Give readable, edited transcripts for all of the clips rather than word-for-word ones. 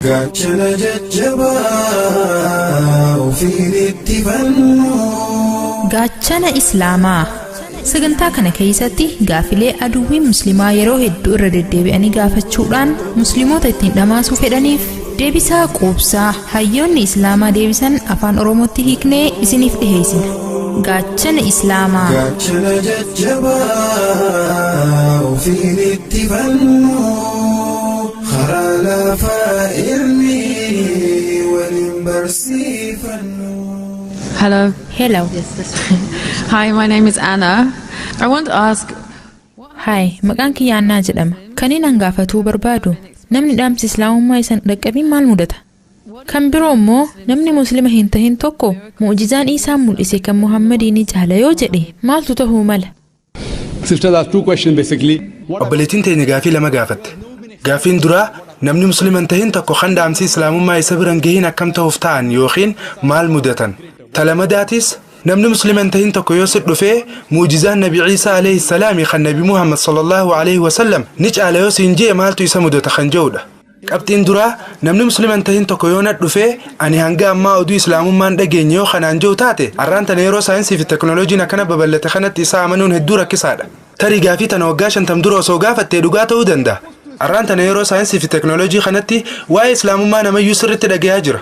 Gaachana jajjabaa ofiin itti fannu. Gaachana Islaamaa. Sagantaa kana keessatti gaafilee aduwwiin musliimaa yeroo hedduu irra deddeebi'anii gaafachuudhaan musliimoota ittiin dhamaasuu fedhaniif deebisaa quubsaa hayyoonni Islaamaa deebisan afaan Oromootti hiiknee isiniif dhiheessina. Gaachana Islaamaa. Gaachana jajjabaa ofiin itti fannu. Karaa lafaa irri waliin barsiifannu. Hello. Hello. Hi, my name is Anna. I want to ask Hi, maqaan kiyya Annaa jedhama. Kaniin an gaafatuu barbaadu, namni dhaamsi Islaamummaa isan dhaqqabiin maal mudata? Kan biroo immoo, namni Muslima hin tahin tokko mu'jizaan Isaan mul'ise kan Muhammadii ni caala yoo jedhe, maaltu ta'uu mala? Sister asked two questions, basically. Obboleettiin teenya gaafii lama gaafatte. Gaafiin duraa, namni Muslima hin tahin tokko kan dhaamsi Islaamummaa isa biran gahiin akkam ta'uuf ta'an yookiin maal mudatan? Talamadaatis, namni Muslima hin tahin tokko yoo si dhufee mu'jizaan Nabi Ciisaa alayhi salaami kan Nabi Muhammad sallallahu alayhi wasallam ni caala yoo siin jee, maaltu isa mudata kan jedhudha. Qabxiin duraa, namni Muslima hin tahin tokko yoo na dhufee ani hanga ammaa oduu Islaamummaan dhageenye yoo kanaan jiru taate, har'aan tana yeroo saayinsii fi teknooloojiin akkana babal'ate kanatti isaa amanuun hedduu rakkisaadha. Tarii gaafii tana waggaa 50 dura osoo gaafattee dhugaa ta'uu danda'a. Har'aan tana yeroo saayinsii fi teknooloojii kanatti waa'ee Islaamummaa namayyuu sirriitti dhagayaa jira.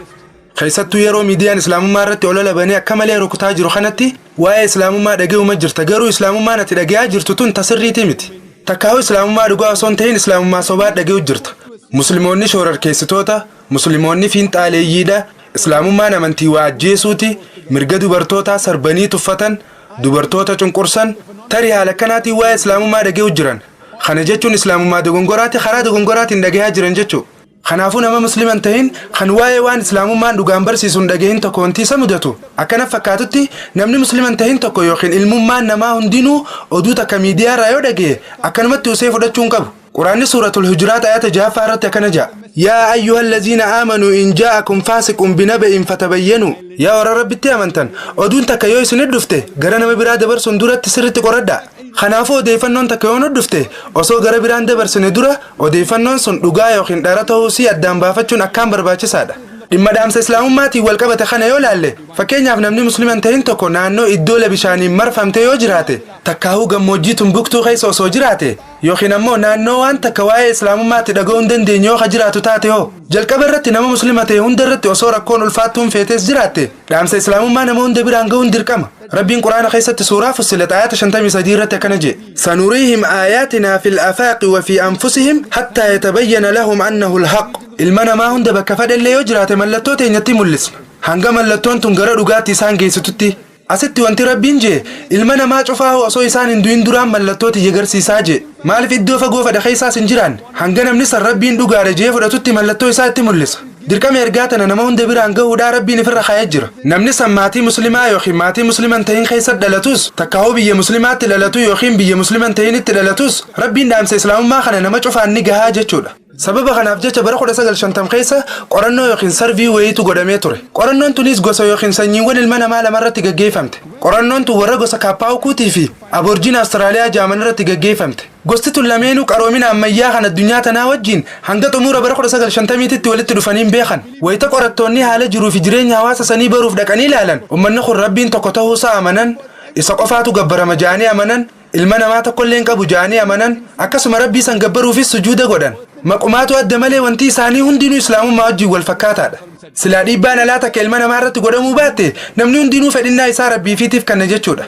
Keessattuu yeroo miidiyaan Islaamummaa irratti olola banee akka malee rukutaa jiru kanatti waa'ee Islaamummaa dhaga'uma jirta, garuu Islaamummaan ati dhagayaa jirtu tun tasirriitii miti. Takkaa'u Islaamummaa dhugaa osoo hin ta'in Islaamummaa sobaa dhaga'u jirta. Musliimoonni shoorarkeessitoota, Musliimoonni fiinxaaleeyyiidha, Islaamummaan amantii waa ajjeesuuti, mirga dubartootaa sarbanii tuffatan, dubartoota cunqursan, tarii haala akkanaatiin waa'ee Islaamummaa dhaga'u jiran. Kana jechuun Islaamummaa dogongoraati karaa dogongoraatiin dhagayaa jiran jechuudha. Kanaafuu nama Muslima hin tahin kan waa'ee waan Islaamummaan dhugaan barsiisu hin dhagahin tokko wanti isa mudatu akkana fakkaatutti, namni Muslima hin tahin tokko yookiin ilmummaan namaa hundinuu oduu takka miidiyaa irraa yoo dhagaye akkanumatti usee fudhachuu hin qabu. Quraanni Suuratul Hujuraat ayata 6ffaa irratti akkana jedha. يا أيها الذين آمنوا إن جاءكم فاسق بنبإ فتبينوا. Yaa warra Rabbitti amantan, oduun takka yoo isin dhufte gara nama biraa dabarsuun duratti sirriitti qoradhaa. Kanaafuu odeeffannoon takka yoo nu dhufte osoo gara biraan dabarsine dura odeeffannoon sun dhugaa yookiin dhara ta'uu sii addaan baafachuun akkaan barbaachisaadha. Dhimma dhaamsa Islaamummaatiin wal qabate kana yoo laalle, fakkeenyaaf namni Muslima hin tahin tokko naannoo iddoo bishaaniin marfamte yoo jiraate, takkaahuu gammoojjii Tumbuktuu keessa osoo jiraate, yookiin ammoo naannoo waan takka waa'ee Islaamummaatti dhaga'uu hin dandeenye yoo ka jiraatu taate hoo, jalqaba irratti nama Muslima ta'e hunda irratti osoo rakkoon ulfaattuun feetes jiraatte dhaamsa Islaamummaa nama hunda biraan ga'uun dirqama. Rabbiin Quraana keessatti suuraa Fussilat ayata 53 irratti akkana jedhe: سنريهم آياتنا في الآفاق وفي أنفسهم حتى يتبين لهم أنه الحق. Ilma namaa hunda bakka fedhellee yoo jiraate mallattoo teenyatti mul'isna hanga mallattoon tun gara dhugaatti isaan geessitutti. Asitti wanti Rabbiin jee, ilma namaa cufaa osoo isaan hin du'in duraan mallattoo tiyya garsiisaa jee. Maaliif? Iddoo fagoo fedha keessaas hin jiraan hanga namni san Rabbiin dhugaadha jee fudhatutti mallattoo isaa itti mul'isa. Dirqama ergaa tana nama hunda biraan gahuudhaa Rabbiin ifirra kaa'ee jira. Namni san maatii Muslimaa yookiin maatii Muslima hin tahin keessa dhalatus, takkaa'uu biyya Muslimaatti dhalatu yookiin biyya Muslima hin tahinitti dhalatus, Rabbiin dhaamsa Islaamummaa kana nama cufaan ni gahaa jechuudha. Sababa kanaaf jecha bara 1950 keessa qorannoo yookiin survey wayiitu godhamee ture. Qorannoon tunis gosa yookiin sanyiiwwan ilma namaa lamarratti gaggeeffamte. Qorannoon tun warra gosa Kaappaawukuutii fi Aboorjiin Awustiraaliyaa jaaman irratti gaggeeffamte. Gosti tun lameenuu qaroomina ammayyaa kan addunyaa tanaa wajjin hanga xumura bara 1950tti walitti dhufaniin beekan. Wayita qorattoonni haala jiruu fi jireenya hawaasa sanii baruuf dhaqanii ilaalan, uummanni kun Rabbiin tokko ta'uusaa amanan, isa qofaatu gabbarama ja'anii amanan, ilma namaa tokkollee hin qabu ja'anii amanan, akkasuma Rabbii san gabbaruufis sujuuda godhan. Maqumaatu adda malee wanti isaanii hundinuu Islaamummaa wajjin wal fakkaataadha. Silaa dhiibbaan alaa takka ilma namaa irratti godhamuu baatte, namni hundinuu fedhinnaa isaa Rabbiifiitiif kanna jechuudha.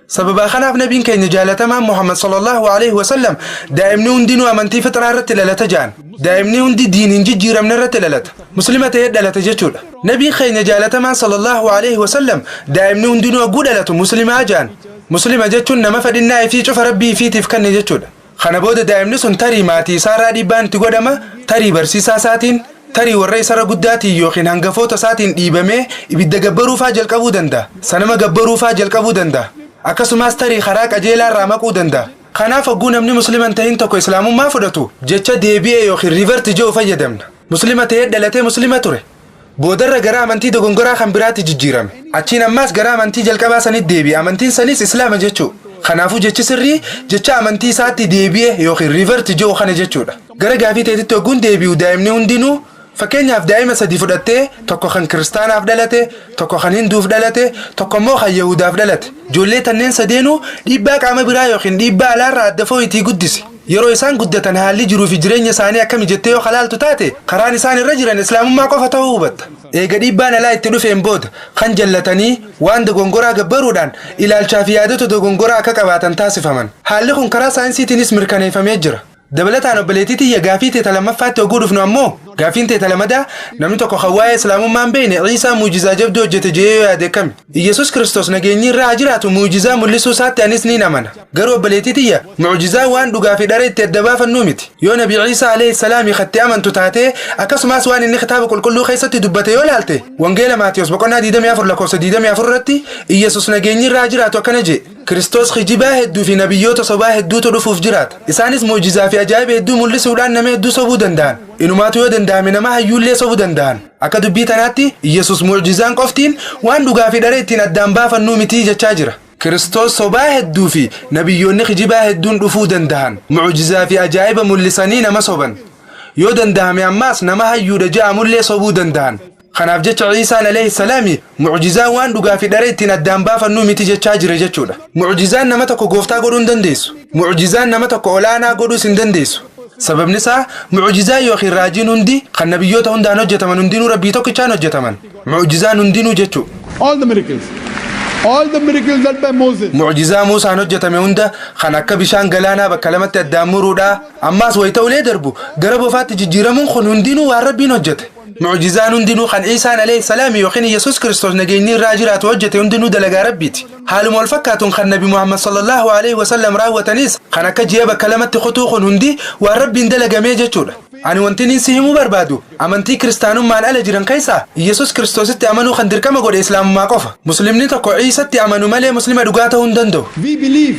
Sababa kanaaf nabiin keenya jaalatamaan Muhammad sallallahu alaihi wasallam daa'imni hundinuu amantii fixraa irratti dhalata ja'an. Daa'imni hundi diin hin jijjiiramne irratti dhalata. Muslima ta'ee dhalata jechuudha. Nabiin keenya jaalatamaan sallallahu alaihi wasallam daa'imni hundinuu hogguu dhalatu Muslimaa ja'an. Muslima jechuun nama fedhinnaa ifii cufa Rabbii ifiitiif kenne jechuudha. Kana booda daa'imni sun tarii maatii isaarraa dhiibbaan itti godhama, tarii barsiisaa isaatiin, tarii warra isarra guddaatiin yookiin hangafoota isaatiin dhiibamee ibidda gabbaruufaa jalqabuu danda'a. Sanama gabbaruufaa jalqabuu danda'a. Akkasumas tarii karaa qajeelaa irraa maquu danda'a. Kanaaf hogguu namni Muslima hin tahin tokko Islaamummaa fudhatu jecha deebi'ee yookiin revert jedhu fayyadamna. Muslima ta'ee dhalatee Muslima ture. Boodarra gara amantii dogongoraa kan biraatti jijjiirame. Achiin ammaas gara amantii jalqabaa sanitti deebi'e. Amantiin sanis Islaama jechuu. Kanaafuu jechi sirrii jecha amantii isaatti deebi'e yookiin revert jedhu kana jechuudha. Gara gaafii teetitti hogguun deebi'u, daa'imni hundinuu Fakkeenyaaf, daa'ima sadii fudhattee, tokko kan kiristaanaaf dhalate, tokko kan hinduuf dhalate, tokko immoo kan yahudaaf dhalate. Ijoollee tanneen sadeenuu dhiibbaa qaama biraa yookiin dhiibbaa alaarraa adda fooyitii guddise. Yeroo isaan guddatan haalli jiruu fi jireenya isaanii akkami jettee yoo kalaaltu taate, karaan isaan irra jiran islaamummaa qofa ta'uu hubatta. Eega dhiibbaan alaa itti dhufeen booda kan jallatanii waan dogongoraa gabbaruudhaan ilaalchaa fi yaadota dogongoraa akka qabaatan taasifaman. Haalli kun karaa saayinsiitiinis mirkaneeffamee jira. Dabalataan, obboleettii tiyya, gaafii teeta lammaffaatti oguu dhufnu ammoo, gaafiin teeta lamadaa, namni tokko kan waa'ee islaamummaa hin beekne Iisaa muujizaa jabduu hojjete jedhee yoo yaade akkami? Iyyasuus Kiristoos nageenyi irraa haa jiraatu muujizaa mul'isuu isaatti anis ni amana. Garuu obboleettii tiyya, muujizaa waan dhugaa fi dhara itti adda baafannuu miti. Yoo Nabi Iisaa alayhi salaamii katti amantu taatee, akkasumas waan inni kitaaba qulqulluu keessatti dubbate yoo laalte, Wangeela Maatiyos boqonnaa 24 lakkoofsa 24 irratti Iyyasuus nageenyi irraa haa jiraatu akkana jedhe: "Kiristoos kijibaa hedduu fi nabiyyoota sobaa hedduutu dhufuuf jiraata. Isaanis muujizaa fi ajaa'iba hedduu mul'isuudhaan nama hedduu sobuu danda'an. Inumaatu yoo danda'ame nama hayyuullee sobuu danda'an." Akka dubbii tanaatti Iyyasuus muujizaan qoftiin waan dhugaa fi dhara ittiin addaan baafannuu mitii jechaa jira. Kiristoos sobaa hedduu fi nabiyyoonni kijibaa hedduun dhufuu danda'an. Muujizaa fi ajaa'iba mul'isanii nama soban. Yoo danda'ame ammaas nama hayyuudha je'amullee sobuu danda'an. Kanaaf jecha Iisaan alayhi salaami mucjizaan waan dhugaa fi dhara ittiin addaan baafannuu miti jechaa jira jechuudha. Mucjizaan nama tokko gooftaa godhuu hin dandeessu. Mucjizaan nama tokko olaanaa godhuus hin dandeessu. Sababni isaa, mucjizaan yookiin raajiin hundi kan nabiyyoota hundaan hojjetaman hundinuu Rabbii tokkichaan hojjetaman. Mucjizaan hundinuu jechuudha. All the miracles. All the miracles done by Moses. Mucjizaa Muusaan hojjetame hunda, kan akka bishaan galaanaa bakka lamatti addaan muruudhaa, ammaas wayita ulee darbu gara bofaatti jijjiiramuun kun hundinuu waan Rabbiin hojjete. Mucjizaan hundinuu kan Iisaan alayhi salaami yookiin Yesuus Kiristoos nageenyi irraa jiraatu hojjete hundinuu dalagaa Rabbiiti. Haaluma wal fakkaatuun kan Nabi Muhammad sallallahu alaihi wasallam raawwatanis, kan akka ji'a bakka lamatti kutuu kun hundi waan Rabbiin dalagamee jechuudha. Ani wanti inni si himuu barbaadu, amantii kiristaanummaan ala jiran keessaa Yesuus Kiristoositti amanuu kan dirqama godhe islaamummaa qofa. Muslimni tokko Iisatti amanu malee muslima dhugaa ta'uu hin danda'u. We believe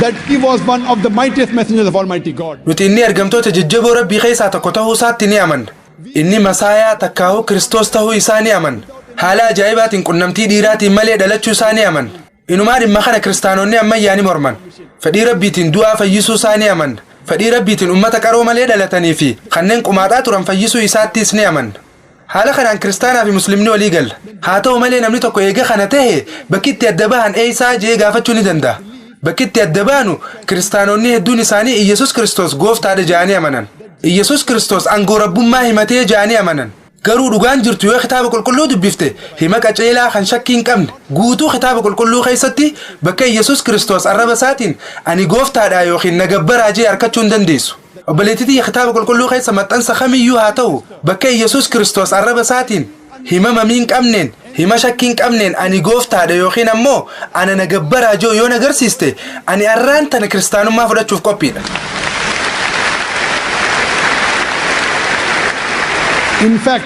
that he was one of the mightiest messengers of Almighty God. Nuti inni ergamtoota jajjaboo Rabbii keessaa tokko ta'uu isaatti ni amanna. Inni Masaayaa takkaahuu Kiristoos ta'uu isaa ni amanna. Haala ajaa'ibaatiin qunnamtii dhiiraatiin malee dhalachuu isaa ni amanna. Inumaa dhimma kana kiristaanonni ammayyaa ni morman. Fedhii Rabbiitiin du'aa fayyisuu isaa ni amanna. Fedhii Rabbiitiin ummata qaroo malee dhalatanii fi kanneen qumaaxaa turan fayyisuu isaattis ni amanna. Haala kanaan kiristaanaa fi muslimni walii galla. Haa ta'u malee, namni tokko eega kana ta'e bakki itti adda bahan eessaa jee gaafachuu ni danda'a. Bakki itti adda baanu, kiristaanonni hedduun isaanii Iyyasuus Kiristoos gooftaadha jedhanii amanan. Iyyasuus Kiristoos aangoo rabbummaa himatee jedhanii amanan. Garuu dhugaan jirtu, yoo kitaaba qulqulluu dubbifte, hima qaceelaa kan shakkii hin qabne guutuu kitaaba qulqulluu keessatti bakka Iyyasuus Kiristoos arraba isaatiin "ani gooftaadha" yookiin "na gabbaraa" jee harkachuu hin dandeessu. Obboleettii, kitaaba qulqulluu keessa maxxansa kamiyyuu haa ta'u bakka Iyyasuus Kiristoos arraba isaatiin hima mamii hin qabneen, hima shakkii hin qabneen "ani gooftaadha" yookiin ammoo "ana na gabbaraa" jiru yoo na agarsiiste, ani arraan tana kiristaanummaa fudhachuuf qophiidha. In fact,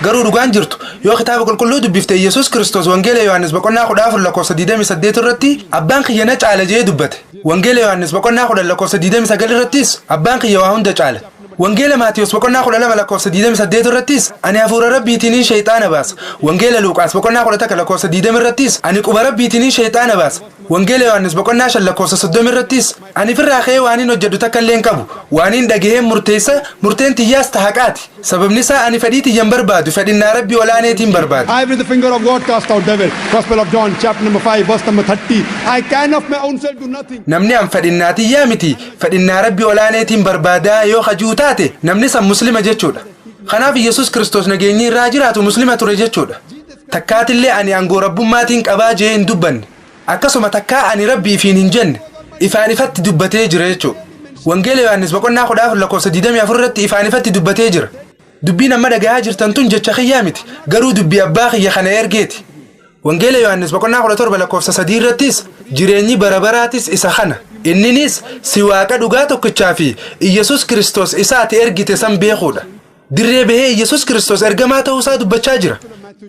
Garuu dhugaan jirtu, yoo kitaaba qulqulluu dubbifte, Yesuus Kiristoos Wangeela Yohaannis boqonnaa 14 lakkoofsa 28 irratti "abbaan kiyya na caala" jee dubbate. Wangeela Yohaannis boqonnaa 10 lakkoofsa 29 irrattis "abbaan kiyya waa hunda caala". Wangeela Maatiyos boqonnaa 12 lakkoofsa 28 irrattis "ani hafuura Rabbiitiin shayxaana baasa". Wangeela Luuqaas boqonnaa 11 lakkoofsa 20 irrattis "ani quba Rabbiitiin shayxaana baasa". Wangeela Yohaannis boqonnaa 5 lakkoofsa 30 irrattis "ani firraa ka'ee waan hin hojjedhu takka illee hin qabu. Waan hin dhagaheen murteessa, murteen tiyyaas ta haqaati. Sababni isaa ani fedhii tiyyan barbaadu, fedhinnaa Rabbii olaaneetiin barbaada." I with the finger of God cast out devil. Gospel of John, chapter number 5, verse number 30. I can of my own self do nothing. Namni an fedhinnaa tiyyaa miti, fedhinnaa Rabbii olaaneetiin barbaadaa yoo hajuu taate, namni san muslima jechuudha. Kanaaf Yesuus Kiristoos nageenyi irraa jiraatu muslima ture jechuudha. Takkaatillee "ani aangoo rabbummaatiin qabaa" jee hin dubbanne. Akkasuma takkaa "ani Rabbiifiin" hin jenne. Ifaan ifatti dubbatee jira jechuudha. Wangeela Yohaannis boqonnaa 14 lakkoofsa 24 irratti ifaan ifatti dubbatee jira. "Dubbiin amma dhagahaa jirtan tun jecha kiyyaa miti, garuu dubbii abbaa kiyya kana ergeeti." Wangeela Yohaannis boqonnaa 17 lakkoofsa 3 irrattis, "Jireenyi bara baraatis isa kana. Inninis si Waaqa dhugaa tokkichaa fi Iyyasuus Kiristoos isa ati ergite san beekuudha." Dirree bahee Iyyasuus Kiristoos ergamaa ta'uu isaa dubbachaa jira.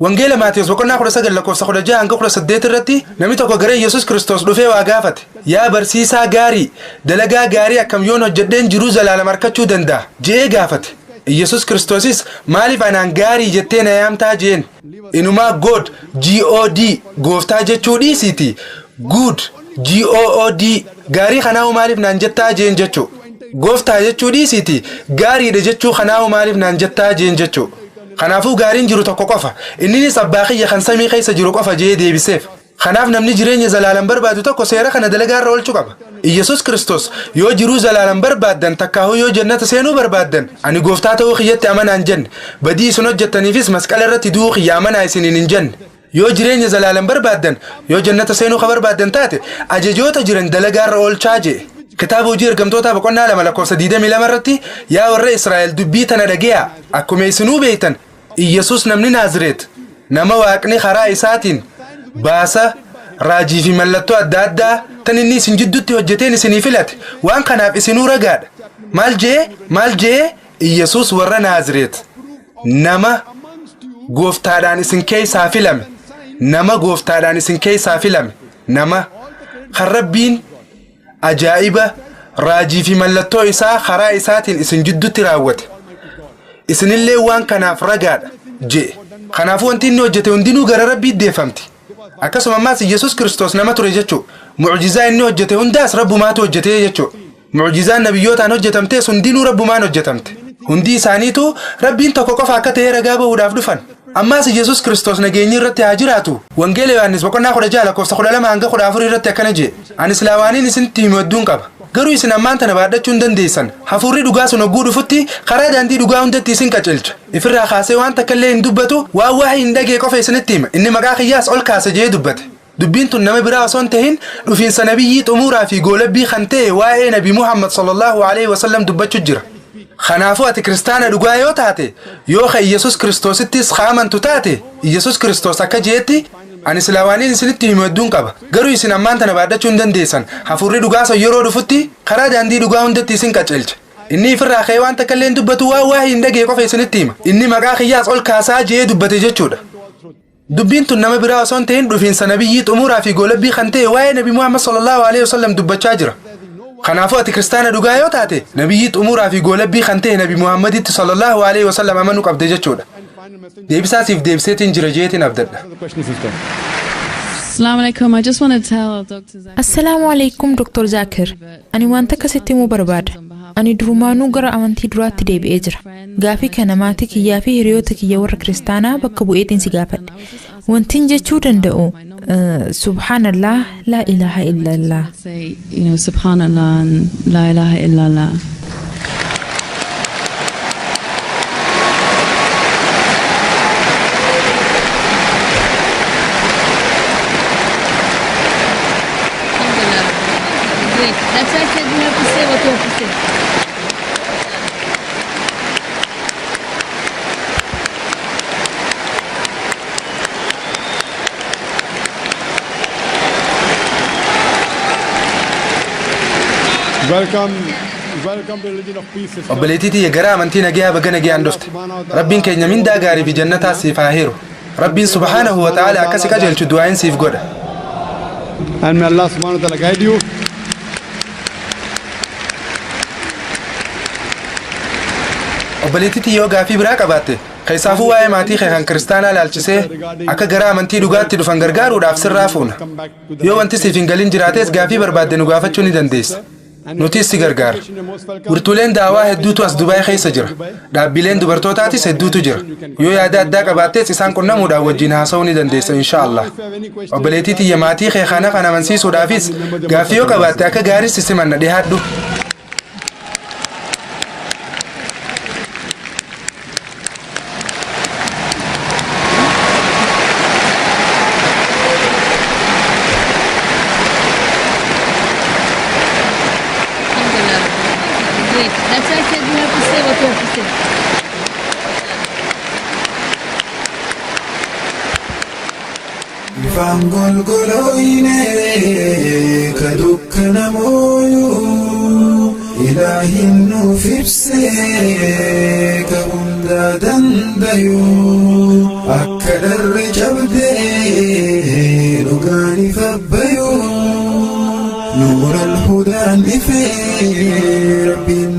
Wangeela Maatiyos boqonnaa 19 lakkoofsa 16 hanga 18 irratti namni tokko gara Iyyasuus Kiristoos dhufee waa gaafate. "Yaa barsiisaa gaarii, dalagaa gaarii akkam yoon hojjedheen jiruu zalaalam arkachuu danda'a?" je'ee gaafate. Iyyasuus Kiristoosis, "Maaliif anaan gaarii jettee na yaamtaa?" jeen. Inumaa God, God, gooftaa jechuu dhiisiiti, good, GOOD, gaarii kanaa'u maaliif naan jettaa jeen jechuu. Gooftaa jechuu dhiisiiti gaariidha jechuu kanaa'u maaliif naan jettaa jeen jechuu. Kanaafuu gaariin jiru tokko qofa. Inninis abbaa kiyya kan samii keessa jiru qofa jee deebiseef. Kanaaf namni jireenya zalaalan barbaadu tokko seera kana dalagaarra oolchuu qaba. Iyyasuus Kiristoos yoo jiruu zalaalan barbaaddan, takkaahuu yoo jannata seenuu barbaaddan, ani gooftaa ta'uu kiyyatti amanaa hin jenne. Badii isin hojjettaniifis masqala irratti du'uu kiyya amanaa isiniin hin jenne. Yoo jireenya zalaalan barbaaddan, yoo jannata seenuu ka barbaaddan taate, ajajoota jiran dalagaarra oolchaa jee. Kitaaba Hojii Ergamtootaa boqonnaa 2 lakkoofsa 22 irratti, yaa warra Israa'el, dubbii tana dhageeyaa, akkuma isinuu beektan Iyyasuus namni Naazireet nama Waaqni karaa isaatiin baasa, raajii fi mallattoo adda addaa tan inni isin jiddutti hojjeteen isinii filate, waan kanaaf isinuu ragaadha. Maal jee? Maal jee? Iyyasuus warra Naazireet nama gooftaadhaan isin keessaa filame, nama gooftaadhaan isin keessaa filame, nama kan Rabbiin ajaa'iba, raajii fi mallattoo isaa karaa isaatiin isin jiddutti raawwate, isinillee waan kanaaf ragaadha je'e. Kanaafuu wanti inni hojjete hundinuu gara Rabbii deeffamti. Akkasuma ammaas Yesuus Kiristoos nama ture jechuu. Mu'jizaa inni hojjete hundaas Rabbumaatu hojjete jechuu. Mu'jizaan nabiyyootaan hojjetamtes hundinuu Rabbumaan hojjetamte. Hundi isaaniitu Rabbiin tokko qofa akka ta'e ragaa bahuudhaaf dhufan. Ammaas Yesuus Kiristoos nageenyi irratti haa jiraatu. Wangeela Yohaannis boqonnaa 16 lakkoofsa 12 hanga 14 irratti akkana jedhe. Ani silaa waaniin isinitti himu hedduun qaba. Garuu isin ammaan tana baadhachuu hin dandeessan. Hafuurri dhugaa sun hogguu dhufutti karaa daandii dhugaa hundatti isin qaceelcha. Ifirraa kaasee waan takka illee hin dubbatu, waan waahii hin dhagee qofa isinitti hima. Inni maqaa kiyyaas ol kaasa jedhee dubbate. Dubbiin tun nama biraa osoo hin tahin dhufiinsa nabiyyii xumuraa fi goolabbii kan ta'e waa'ee Nabi Muhammad sallallahu alaihi wasallam dubbachuu jira. Kanaafuu ati kiristaana dhugaa yoo taate, yoo ka Iyyasuus Kiristoosittis ka amantu taate, Iyyasuus Kiristoos akka je'etti, ani silaa waaniin isinitti himu hedduun qaba. Garuu isin ammaan tana baadhachuu hin dandeessan. Hafuurri dhugaa sun yeroo dhufutti karaa daandii dhugaa hundatti isin qaceelcha. Inni ifirraa ka'ee waan takka illee hin dubbatu, waan waahii hin dhagee qofa isinitti hima. Inni maqaa kiyyaas ol kaasaa je'ee dubbate jechuudha. Dubbiin tun nama biraa osoo hin ta'in dhufiinsa nabiyyii xumuraa fi goolabbii kan ta'e waa'ee Nabi Muhammad sallallahu alaihi wasallam dubbachaa jira. Kanaafuu ati kiristaana dhugaa yoo taate nabiyyii xumuraa fi goolabbii kan ta'e Nabi Muhammaditti sallallahu alaihi wasallam amanuu qabde jechuudha. Deebisaa siif deebiseetiin jira jeetiin abdadha. Assalamu alaikum. I just want to tell Dr. Zakir. Assalaamu alaikum, Dr. Zaakir. Ani wanta akkasitti himuu barbaada. Ani durumaanuu gara amantii duraatti deebi'ee jira. Gaafii kana maatii kiyyaa fi hiriyoota kiyya warra kiristaanaa bakka bu'eetiin si gaafadhe. Wantin jechuu danda'u, subhaanallah, laa ilaaha illallah. Say, subhanallah and la ilaha illallah. Great. That's why I said you have to say what you have to say. Welcome, welcome to Religion of Peace, sister. Obboleettii tiyya, gara amantii nagayaa baga nagayaan dhufte. Rabbiin keenya mindaa gaarii fi jannataa siif haa hiru. Rabbiin subhaanahu wa ta'ala akka si qajeelchu du'aayin siif godha. And may Allah subhanahu wa ta'ala guide you. Obboleettii tiyya, yoo gaafii biraa qabaatte, keessaafuu waa'ee maatii kee kan kiristaanaa laalchisee, akka gara amantii dhugaatti dhufan gargaaruudhaaf sirraa fuuna. Yoo wanti siif hin galin jiraates gaafii barbaadde nu gaafachuu ni dandeessa. Nutis si gargaara. Wirtuuleen daawaa hedduutu as Dubaay keessa jira. Dhaabbileen dubartootaatis hedduutu jira. Yoo yaada addaa qabaattes isaan qunnamuudhaan wajjin haasa'uu ni dandeessa insha Allah. Obboleettii tiyya, maatii kee kana kan amansiisuudhaafis gaaffii yoo qabaatte akka gaarii si simanna, dhihaadhu. Great. That's why I said you have to say what you have to say. Ifaan golgolooyne ka dukkana mooyuu, Ilaahin nuuf ibsee ka hundaa dandayuu, akka dharri cabdee dhugaan ifa bayuu, nuural hudaan ifee Rabbiin